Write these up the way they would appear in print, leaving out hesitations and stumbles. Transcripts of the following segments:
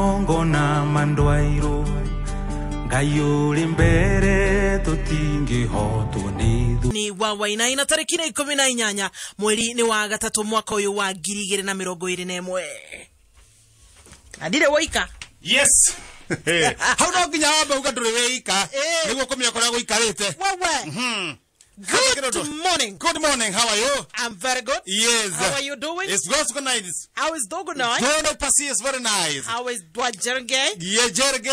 Ngona mandwairo Ngai uri mbere tutingihotwo ni thu ni wa Wainaina tariki 18 mweri ni wa gatatu mwaka uyu wa 2021. Andire woika. Yes. Hau no nginya wambe uga nduri weika niguo kumenya kuria guikarite. Wewe. Good morning. Good morning. How are you? I'm very good. Yes. How are you doing? It's good nice. How is Dogonoi? Dogonoi Pasi is very nice. How is Dwajerge? Yeah, Jerge.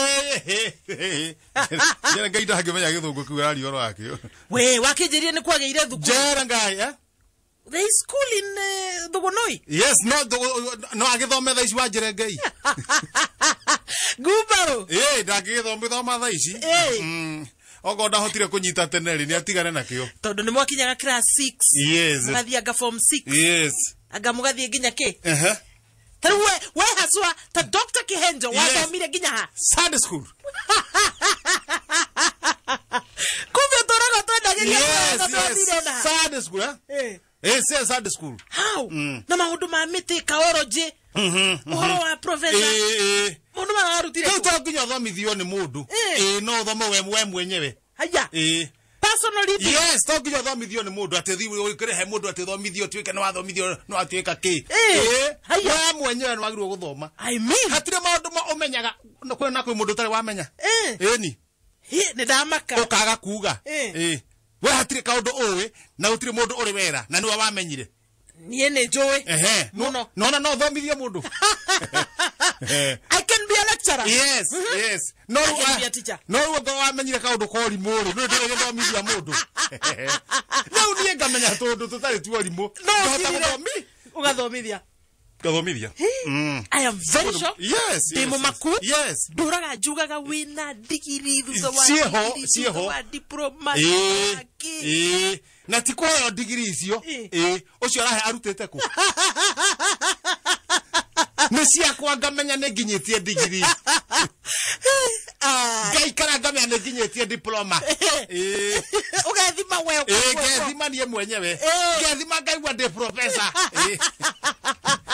Jerge ndangĩmenya gĩthũngũ kĩu araria ũhoro wakĩo. We, wakĩnjĩrire nĩ kwagĩire thukuru. Jerge, eh? There is school in Dogonoi. Yes, no no agĩthome thaa ici wa Jerengei. Gumbaro. Eh, ndangĩgĩthoma thaa ici. Ogo ndahotire kunyita tene ri ni atigane nakio tondu ni mwakinyaga class 6. Yes. Mugathianga form 6. Yes. Anga mugathie nginya ki? Taru we haswa ta Dr. Kihenjo wathomire nginya ha Sunday school. Kumbe toraga twendagiria. Yes, yes. Sunday school, eh? Eh, Sunday school. How? Na maundu ma miti kaoroji. Uhoro wa professor. Mundu mararutire. Riu to nginya uthomithio ni mundu. No uthome we mwenyewe. Haya. Personally. Yes, to nginya uthomithio ni mundu ati thi ukirehe mundu ati thomithio tuike no wathomithio no atuika ki. We mwenyewe ni wagirwo guthoma. I mean, hatire maundu ma umenyaga na kwi mundu utari wamenya. Ni. Ni ndamaka. Ukaga kuga. We hatire kaundu uwi na utire mundu uri wera na niwe wamenyire. Nie ni njui. Muno. No no thomithia mundu. I can be a lecturer. Yes, yes. No, I can be a teacher. No, ngo wamenyire kaundu ka urimu ri. No ndire mundu. No nie ngamenya tundu tutari tu urimu. No ugathomithia. Gathomithia. I am very sure. Yes. Ndi mumaku. Yes. Nduraga njugaga wina digiri thutha wa cieho wa diploma. Na ti kuheo digiri icio. Ucio arahe arutite ku. Nĩ ciakwa ngamenya nĩ nginyĩtie digiri. Ngaikara ngamenya nĩ nginyĩtie diploma. Ũgethima we. Ngethima niĩ mwenyewe. Ngethima ngaigua ndĩ professor.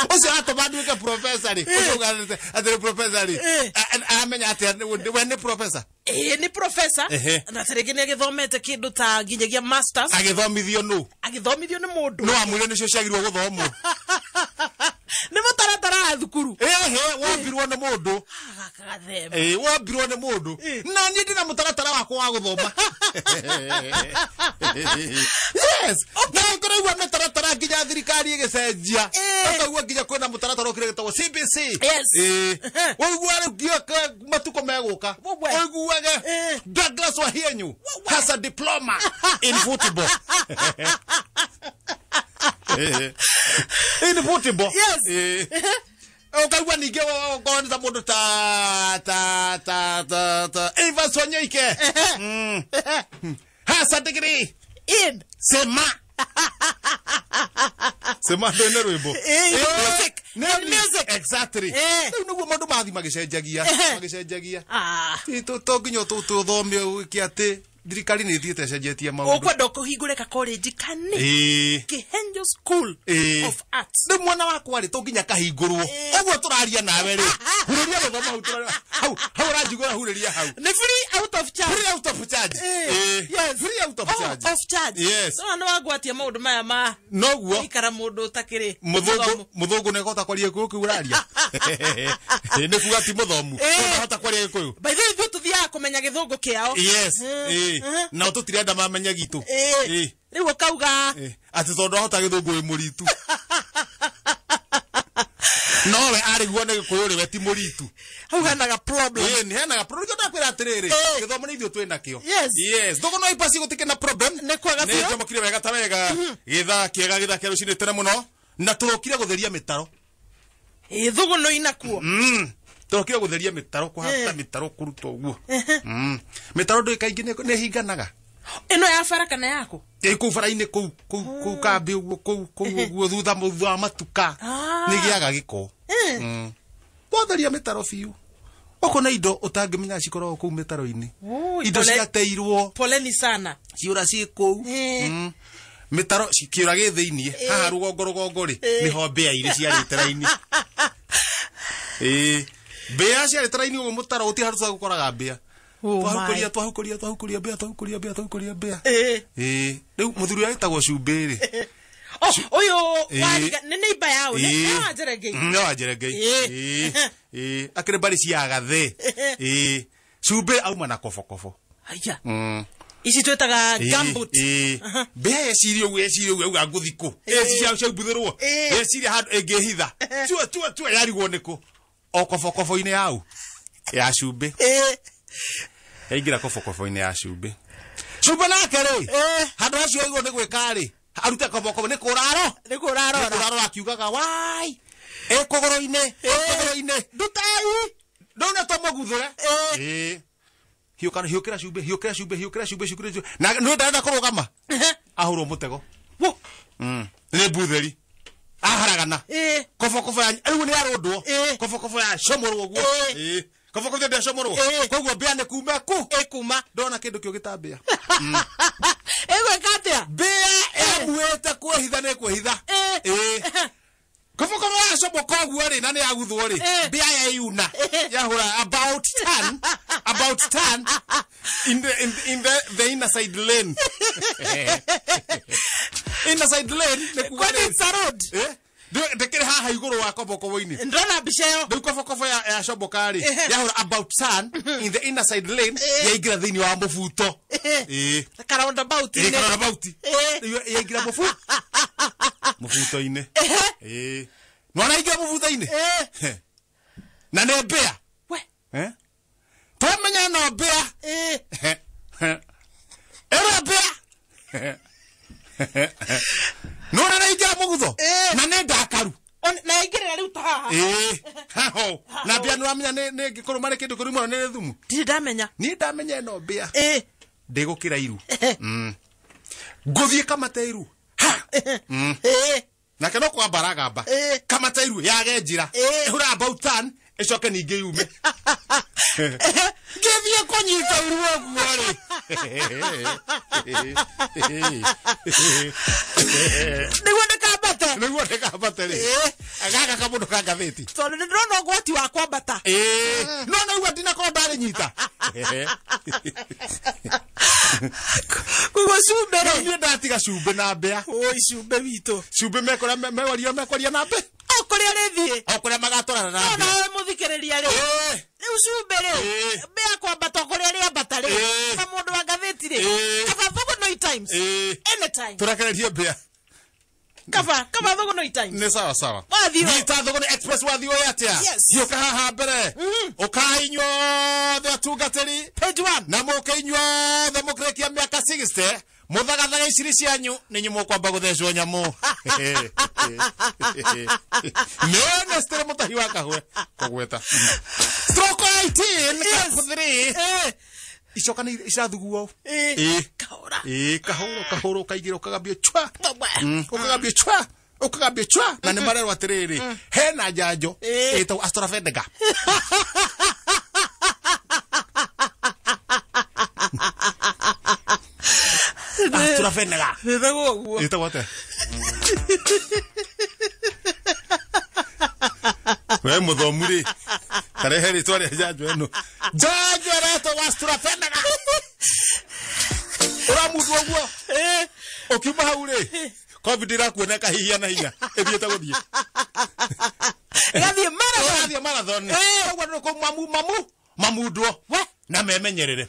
Ũcio atũma nduĩke professor rĩ. Ũcio uga atĩ nĩ professor rĩ. Amenya atĩ we nĩ professor. Nĩ professor. Na tarĩngĩ nĩ agĩthomete kĩndũ ta nginyagia masters. Agĩthomithio nũ? Agĩthomithio nĩ mũndũ. No amwĩre nĩcio ciagĩrĩirwo gũthomwo. Nĩ mũtaratara wa thukuru. Wombirwo nĩ mũndũ. Wombirwo nĩ mũndũ. Na niĩ ndĩna mũtaratara wakwa wa gũthoma. Yes. Na ũkũraigua mĩtaratara nginya thirikari ĩgĩcenjia. Ũkaigua nginya kwĩna mũtaratara ũkĩrĩ gĩtagwo CBC. Yes. Ũiguaga rĩu matukũ megũka. Ũiguage Douglas Wahienyu has a diploma in football. In football. Yes. Ukaigua ningĩ okorwo nĩ ta mũndũ ta ta ta ta ta Evans Wanyoike. Has a degree in Sema. Sema ndĩ rwĩmbo. Music. Music. Exactly. Rĩu nĩguo maũndũ mathi magĩcenjagia, magĩcenjagia. To nginya tũthome ũke atĩ thirikari nĩ ĩthiĩte ĩcenjetie maũndũ. Ũkwenda kũhingũre ka college kani? Kihenjo School of Arts. Rĩu mwana wakwa rĩ to nginya kahingũrwo. Ũguo tũraria nawe rĩ. Hurĩria gũthoma hau tũraria. Hau hau ũranjigũra hurĩria hau. Nĩ free out of charge. Free out of charge. Yes. Free out of charge. Of charge. Yes. No no wagwatia maũndũ maya ma. Noguo. Ikara mũndũ ũtakĩrĩ. Mũthũngũ nĩ ahota kwaria Gĩkũyũ kĩu ũraria. Nĩ kuga ti mũthomu. Ndahota kwaria Gĩkũyũ. By the way ithuĩ tũthiaga kũmenya gĩthũngũ kĩao. Yes. Na tũtirenda mamenye gitũ. Rĩu ũkauga atĩ tondũ ahota gĩthũngũ wĩ mũritu. Nowe arĩguo nĩ Gĩkũyũ rĩ we ti mũritu. Hau henaga problem. Nĩ henaga problem. Ndakwĩra atĩrĩrĩ, gĩthomo nĩ ithuĩ twĩ nakĩo. Yes. Yes. Thũgũno ipasi gũtikĩ na problem. Nĩ kwega biũ. Nĩ njamũkire wega ta wega. Gĩthaa kĩega gĩthaa kĩa rũcinĩ tene mũno. Na tũrokire gũtheria mĩtaro. Thũgũno inakuo. Tũrokire gũtheria mĩtaro, kũhata mĩtaro kũruta ũguo. Mĩtaro ndũĩ kaingĩ nĩ hinganaga. Ĩno ya bara kana yaku? Kũu bara-inĩ kũu kũu kũu kambĩ ũguo kũu kũu ũguo thutha wa matuka nĩ gĩaga gĩko. Twatheria mĩtaro biũ. Ũkona indo ũtangĩmenya cikoragwo kũu mĩtaro-inĩ. Indo ciateirwo. Poleni sana. Ciũra ciĩ kũu. Mĩtaro kĩũra gĩ thĩiniĩ. Haha rũgongo rũgongo rĩ nĩho mbĩa irĩ ciarĩte raini. Mbĩa ciarĩ raini ũguo mũtaro gũtirĩ handũ tũtagũkoraga mbĩa. Twahukũria twahukũria twahukũria mbĩa twahukũria mbĩa twahukũria mbĩa. Ĩĩ rĩu mũthuri ũrĩa wĩtagwo Cumbĩ rĩ. Oh, ũyũ wariga nĩ neighbor yao nĩ wa Njerengei. Nĩ wa Njerengei. Ĩĩ. Ĩĩ akĩrĩ mbarĩ cia Gathĩ. Ĩĩ Cumbĩ auma na kobokobo. Haya. Ici twĩtaga gumboot. Mbĩa yeciria ũguo yeciria ũguo auga ngũthi kũ. Eci ciaumbuthĩrwo. Yeciria handũ ĩngĩhitha. Tua tua tua yarigwo nĩkũ. O kobokobo-inĩ yau ya Cumbĩ. Yaingĩra kobokobo-inĩ ya Cumbĩ. Cumbĩ nake rĩ handũ hacio aigwo nĩ gwĩka rĩ arute kobokobo nĩ kũraro. Nĩ kũrarora. Nĩ kũrarora akiugaga wai ĩ kũgũrũ-inĩ kũgũrũ-inĩ ndutai ndona to mũguthũre. Ĩĩ hiũkĩra Cumbĩ hiũkĩra Cumbĩ hiũkĩra Cumbĩ hiũkĩra Cumbĩ na nĩ ndarenda kũrũgama ahũrwo mũtego. Nĩ mbutheri aharagana kobokobo ya rĩu nĩ arũndwo kobokobo ya comorwo ũguo. Ĩĩ kobokobo ndĩacomorwo koguo mbĩa nĩ kuma kũ ĩkuma ndona kĩndũ kĩũgĩ ta mbĩa. Ĩgwĩka atĩa? Mbĩa ĩamuĩte kwĩhitha nĩ kwĩhitha. Ĩĩ kobokobo yacomoka ũguo rĩ na nĩ yaguthwo rĩ mbĩa yeyuna yahũra about turn in the inner side lane. Inner side lane nĩ kuga Kwani it's a road. Ndĩkĩrĩ haha igũrũ wa kobokobo-inĩ. Ndona mbica ĩyo. Rĩu kobokobo yacomoka rĩ yahũra about turn in the inner side lane yaingĩra thĩinĩ wa mũbuto. Ĩĩ ka roundabout-inĩ. Ka roundabout. Yaingĩra mũbuto-inĩ. Ĩĩ nona ingĩra mũbuto-inĩ na nĩ mbĩa. We twamenya no mbĩa. Ĩno mbĩa nona na ingĩra mũgutho na nĩ ndakaru na yaingĩrĩra rĩu ta haha. Ĩĩ haho na mbĩa nĩwamenya nĩ ngĩkũrũma nĩ kĩndũ kĩrũ mũno nĩ thumu. Ndirĩ ndamenya. Niĩ ndamenya ĩno mbĩa ndĩgũkĩra iru. Ngũthiĩ kamate iru. Nake no kwamba aragamba kamata iru yage njĩra ĩhũra about turn ĩcoke ningĩ yume. Ngĩthiĩ kũnyita iru ũguo rĩ nĩguo ndĩkambate. Nĩguo ndĩkambate rĩ gaka kamũndũ ka ngathĩti tondũ nĩ ndĩrona ũgwati wa kwambata. No naigua ndinakorwo ndarĩnyita. Koguo Cumbĩ rĩ niĩ ndatiga Cumbĩ na mbĩa. Oi Cumbĩ witũ. Cumbĩ mekũrĩa mekwaria mekwaria na mbĩa. O kũrĩa rĩthiĩ. O kũrĩa magatwarana na mbĩa. Nawe mũthikĩrĩria rĩ rĩu Cumbĩ rĩ mbĩa kwambata o kũrĩa rĩambata rĩ na mũndũ wa ngathĩti rĩ kaba Thũgũnoi Times anytime. Tũrekererie mbĩa. Kaba Thũgũnoi Times. Nĩ sawa sawa. Wathiĩ Nyita Thũgũnoi Express wathiĩ ũyũ atĩa? Hiũka haha mbere. Ũkai inyuothe atungatĩri. Page 1. Na mũke inyuothe mũkĩrĩkia mĩaka 60 mũthagathaga iciri cianyu nĩ inyuĩ mũkwamba gũthecwo nyamũ. Nĩ mũtahi wa kahwe kũgweta. Stroke 18 cup 3. Icoka nĩ icathuguo. Ĩĩ kahũra. Ĩĩ kahũro kahũro ũkaigĩra ũkagambio chwa. Ũkagambio chwa. Ũkagambio chwa na nĩ marerwo atĩrĩrĩ hena njanjo ĩtagwo AstraZeneca. AstraZeneca. Ĩtagwo ũguo. Ĩtagwo atĩa? We mũthomu rĩ tarehe rĩtwa rĩa njanjo ĩno. Njanjo ĩretwo AstraZeneca. Ũramundwo ũguo ũkiuma hau rĩ COVID ĩrakuona ĩkahihia na hinya ĩthiĩte gũthiĩ. Ĩgathiĩ marathon. Ĩgathiĩ marathon. Ũguo nĩ kũ mamu mamu mamundwo na memenyerere.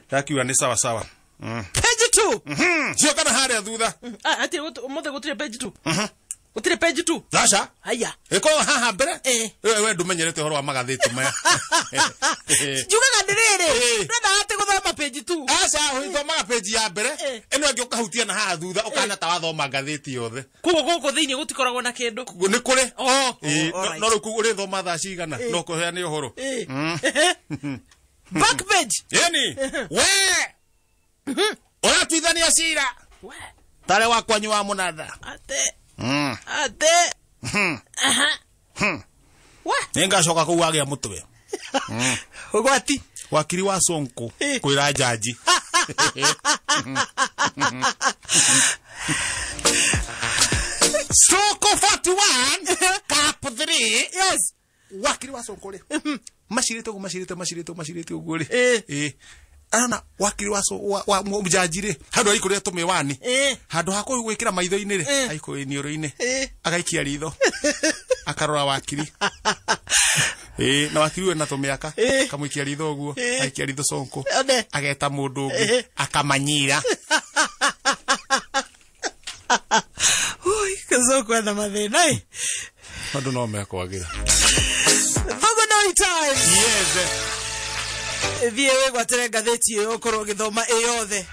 Ndakiuga nĩ sawa sawa. Page 2. Ciokana harĩa thutha. Atĩ ũmũthĩ gũtirĩ page 2. Gũtirĩ page 2. Aca. Haya. Ĩkorwo haha mbere. We ndũmenyerete ũhoro wa magathĩti maya. Njugaga nĩ rĩrĩ ndwendaga atĩ gũthoma page 2. Aca ũthomaga page ya mbere ĩno ĩngĩ ũkahutia na haha thutha ũkahana ta wathoma ngathĩti yothe. Koguo gũkũ thĩinĩ gũtikoragwo na kĩndũ. Nĩ kũrĩ. No rĩu ũrĩthoma thaa cigana no kũheane ũhoro. Back page. Ĩni. We ũratuithania cira. We tarĩ wa kwanyu wa mũnanda. Ate. Ate. Aha. We Nĩngacoka kũu wagĩa mũtwe. Ũgwati. Wakiri wa Sonko kwĩra njanji. Soko 41 Cup 3. Yes. Wakiri wa Sonko rĩ, macirĩte ũguo, macirĩte, macirĩte, macirĩte ũguo rĩ, Ĩ. ĩ arona wakiri wa wa mũjaji rĩ, handũ aikũrĩra tũmĩwani, Ĩ. handũ ha gwĩkĩra maitho-inĩ rĩ, Ĩ. aikũrĩ iniũrũ-inĩ, Ĩ. agaikia ritho akarora wakiri, ĩ na wakiri we na tũmĩaka, Ĩ. kamũikia ritho ũguo, Ĩ. aikia ritho Sonko, One. ageta mũndũ ũngĩ Ĩ. akamanyira. Ui, Sonko ena mathĩna ĩ. Andũ no mekwagĩra. Thugunoi Times. Yes. Thiĩ wĩgwatĩre ngathĩti ĩyo ũkorwo ũgĩthoma ĩ yothe.